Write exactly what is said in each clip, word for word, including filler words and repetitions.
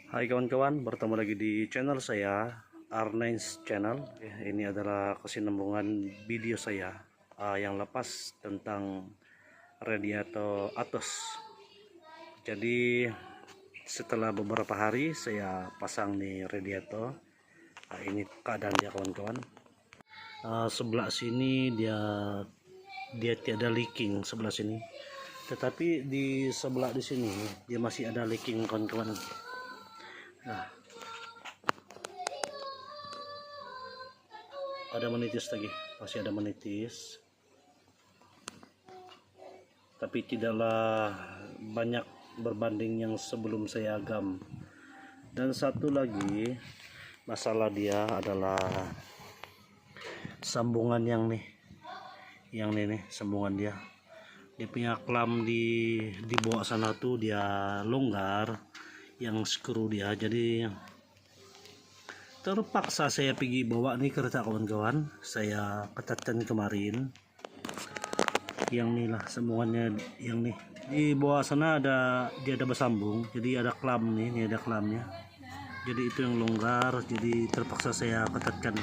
Hai kawan-kawan, bertemu lagi di channel saya, R nine Channel. Ini adalah kesinambungan video saya, ah, yang lepas tentang radiator Atos. Jadi, setelah beberapa hari saya pasang ni radiator. Ah, ini keadaan dia, kawan-kawan. Ah, sebelah sini dia, dia tiada leaking sebelah sini. Tetapi di sebelah di sini dia masih ada leaking, kawan-kawan. Nah. Ada menitis lagi, masih ada menitis. Tapi tidaklah banyak berbanding yang sebelum saya agam. Dan satu lagi masalah dia adalah sambungan yang ni, yang ni, ni sambungan dia. Dia punya klam di, di bawah sana tu dia longgar, yang skru dia. Jadi terpaksa saya pigi bawa ni kereta, kawan-kawan. Saya ketatkan kemarin. Yang ni lah sambungannya, yang ni. Di bawah sana ada, dia ada bersambung. Jadi ada klam ni, ni ada klamnya. Jadi itu yang longgar, jadi terpaksa saya ketatkan.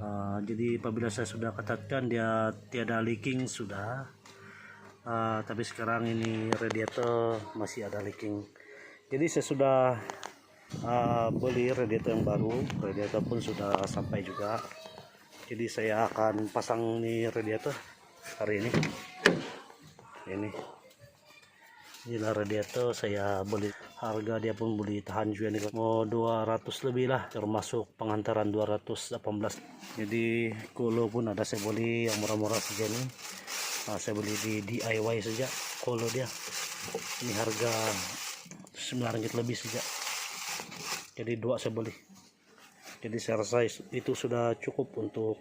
Ah, jadi apabila saya sudah ketatkan, dia tiada leaking sudah. Ah, tapi sekarang ini radiator masih ada leaking. Jadi saya sudah, ah, beli radiator yang baru. Radiator pun sudah sampai juga. Jadi saya akan pasang ni radiator hari ini. Ini. Inilah radiator saya beli. Harga dia pun boleh tahan juga ni. Mau dua ratus lebih lah, termasuk pengantaran dua ratus lapan belas. Jadi, cooler pun ada saya beli yang murah-murah saja ni. Ah, saya beli di D I Y saja cooler dia. Ini harga sembilan ringgit lebih saja. Jadi, dua saya beli. Jadi, saya rasa is-, itu sudah cukup untuk,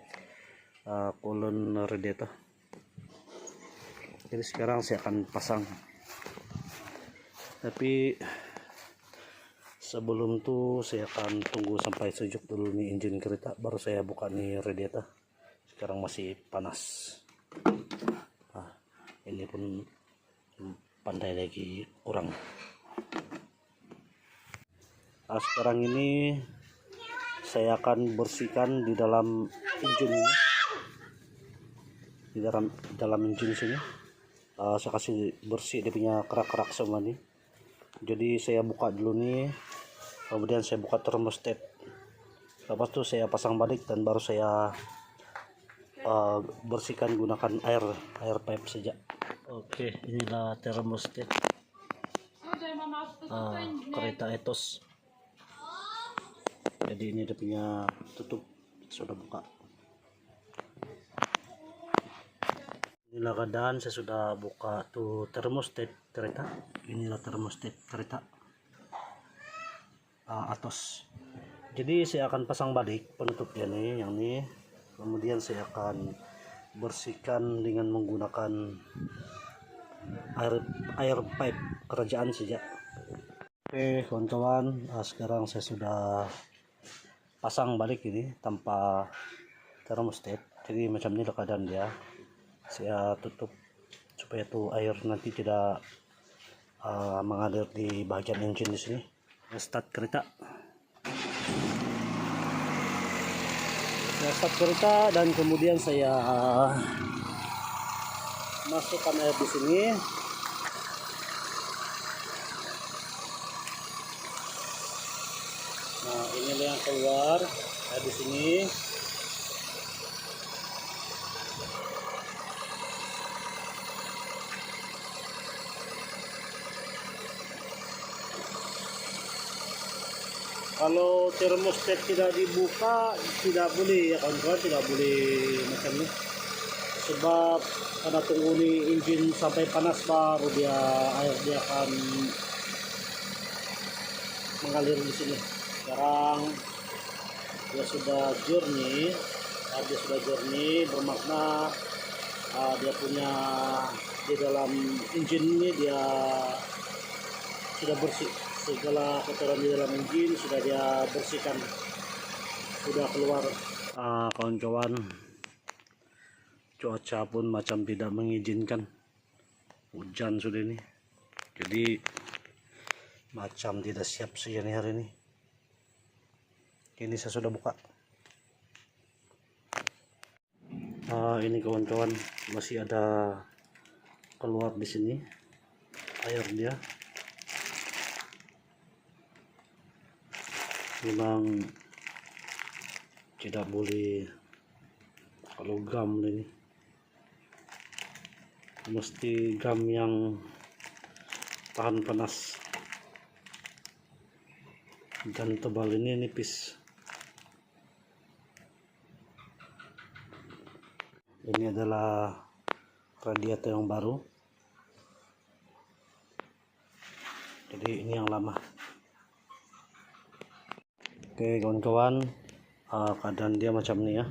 ah, cooler radiator. Jadi, sekarang saya akan pasang. Tapi, sebelum tu, saya akan tunggu sampai sejuk dulu ni enjin kereta, baru saya buka ni radiator. Sekarang masih panas. Ah, ini pun pandai lagi kurang. Ah, sekarang ini saya akan bersihkan di dalam enjin ini. Di dalam, dalam enjin sini. Ah, saya kasih bersih dia punya kerak-kerak semua ni. Jadi, saya buka dulu ni. Kemudian saya buka termostat. Lepas tu saya pasang balik dan baru saya, ah, bersihkan gunakan air, air pipe saja. Okey, inilah termostat. Ah, kereta Atos. Jadi ini dia punya tutup, sudah buka. Inilah keadaan saya sudah buka tu termostat kereta. Inilah termostat kereta, ah, Atos. Jadi saya akan pasang balik penutup dia ni, yang ni. Kemudian saya akan bersihkan dengan menggunakan air, air pipe kerajaan saja. Okey, kawan-kawan, ah, sekarang saya sudah pasang balik ini tanpa termostat. Jadi macam ni lah keadaan dia. Saya tutup supaya tu air nanti tidak, ah, mengalir di bahagian enjin di sini. Start kereta. Saya start kereta dan kemudian saya, ah, masukkan air di sini. Nah, inilah yang keluar, air di sini. Kalau termostat tidak dibuka, tidak boleh, ya, kawan-kawan, tidak boleh macam ni. Sebab kena tunggu ni enjin sampai panas, baru dia, air dia akan mengalir di sini. Sekarang dia sudah jernih, ah, dia sudah jernih, bermakna, ah, dia punya, di dalam enjin ni dia sudah bersih. Segala kotoran di dalam enjin sudah dia bersihkan, sudah keluar. Ah, kawan-kawan, cuaca pun macam tidak mengizinkan. Hujan sudah ni. Jadi, Macam tidak siap saja ni hari ni. Ini saya sudah buka. Ah, ini kawan-kawan, masih ada keluar di sini air dia. Memang tidak boleh kalau gam ini. Mesti gam yang tahan panas dan tebal, ini nipis. Ini adalah radiator yang baru. Jadi ini yang lama. Oke, kawan-kawan, ah, keadaan dia macam ni ya.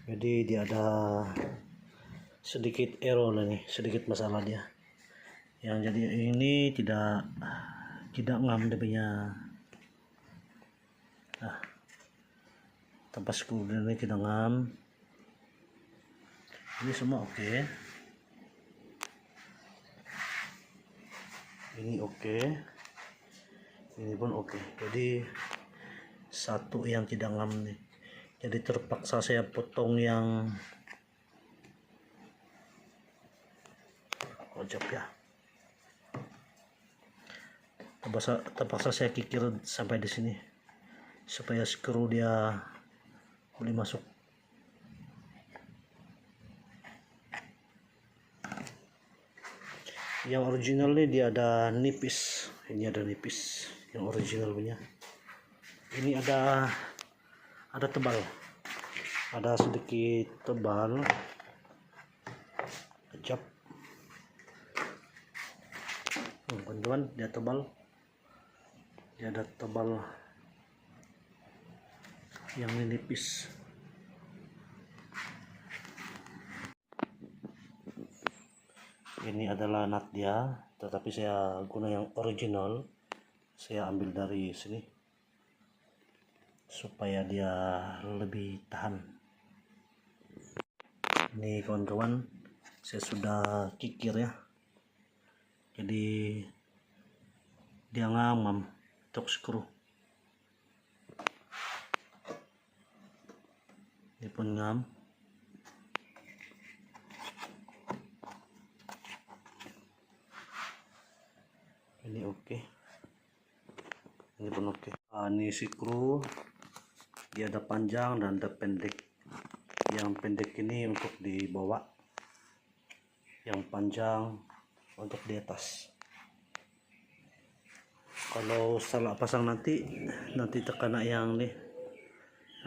Jadi dia ada sedikit error lah ni, sedikit masalah dia. Yang jadi ini tidak, tidak ngam dia punya, ah, tempat skru dia ni tidak ngam. Ini semua okey. Ini okey. Ini pun okey. Jadi satu yang tidak ngam ni. Jadi terpaksa saya potong yang, oh, jap ya. Terpaksa, terpaksa saya kikir sampai di sini supaya skru dia boleh masuk. Yang original ni dia ada nipis. Ini ada nipis. Yang original punya. Ini ada, ada tebal. Ada sedikit tebal. Kejap. Hmm, kawan-kawan, dia tebal. Dia ada tebal, yang ini nipis. Ini adalah nut dia, tetapi saya guna yang original. Saya ambil dari sini supaya dia lebih tahan. Ini kawan-kawan, saya sudah kikir ya. Jadi dia ngam untuk skru. Ini pun ngam. Ini okey. Ini pun okey. Ah, ini skru, dia ada panjang dan ada pendek. Yang pendek ini untuk di bawah, yang panjang untuk di atas. Kalau salah pasang nanti, nanti terkena yang ni,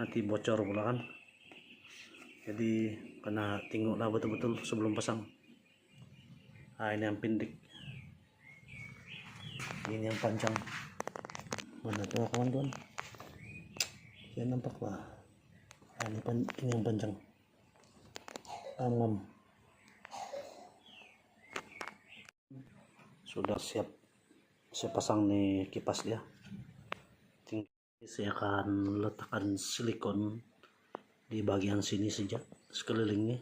nanti bocor pula kan. Jadi kena tengoklah betul-betul sebelum pasang. Ah, ini yang pendek. Ini yang panjang. Mana tu kawan-kawan? Saya nampak lah. Ah, ini pan-, ini yang panjang. Tamam. Sudah siap saya pasang ni kipas dia. Ting-, saya akan letakkan silikon di bahagian sini saja, sekeliling ni.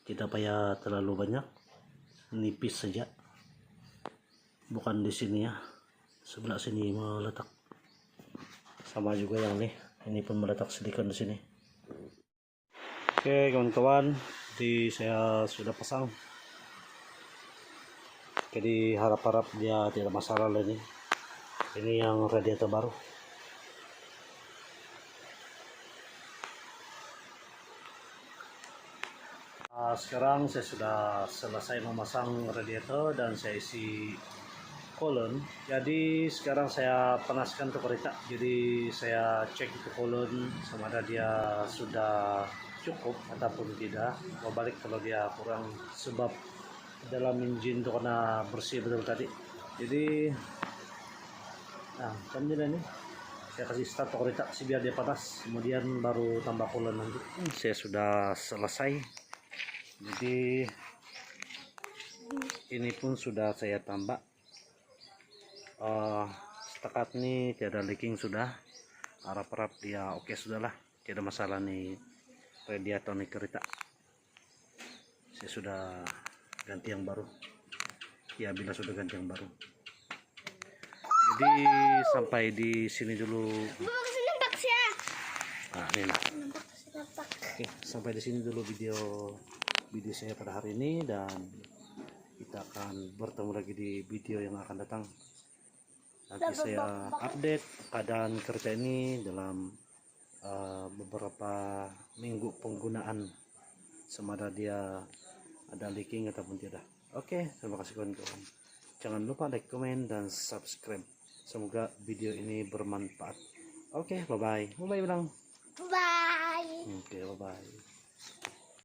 Tidak payah terlalu banyak, nipis saja. Bukan di sini ya, sebelah sini meletak. Sama juga yang ni, ini pun meletak silikon di sini. Oke, kawan-kawan, jadi saya sudah pasang. Jadi harap-harap dia tidak masalah lah ni. Ini yang radiator baru. Ah, sekarang saya sudah selesai memasang radiator dan saya isi coolant. Jadi sekarang saya panaskan tu kereta. Jadi saya cek itu coolant sama ada dia sudah cukup ataupun tidak. Mau balik kalau dia kurang, sebab dalam enjin tu kena bersih betul tadi. Jadi, ah, macam ni lah ni. Saya kasih start tu kereta, kasih biar dia panas. Kemudian baru tambah coolant nanti. Saya sudah selesai. Jadi ini pun sudah saya tambah. Ah, setakat ni tiada leaking sudah. Harap-harap dia okey sudah lah. Tiada masalah ni radiator ni kereta. Saya sudah ganti yang baru. Ya, bila sudah ganti yang baru. Di sampai di sini dulu. Bapak, sini nampak saya. Nah, ini lah. Nampak, saya nampak. Oke, sampai di sini dulu video video saya pada hari ini, dan kita akan bertemu lagi di video yang akan datang. Nanti saya update keadaan kereta ini dalam uh, beberapa minggu penggunaan, sama ada dia ada leaking ataupun tidak. Oke, terima kasih kawan-kawan. Jangan lupa like, komen, dan subscribe. Semoga video ini bermanfaat. Oke, bye-bye. Bye-bye, bilang. Bye. Oke, bye-bye.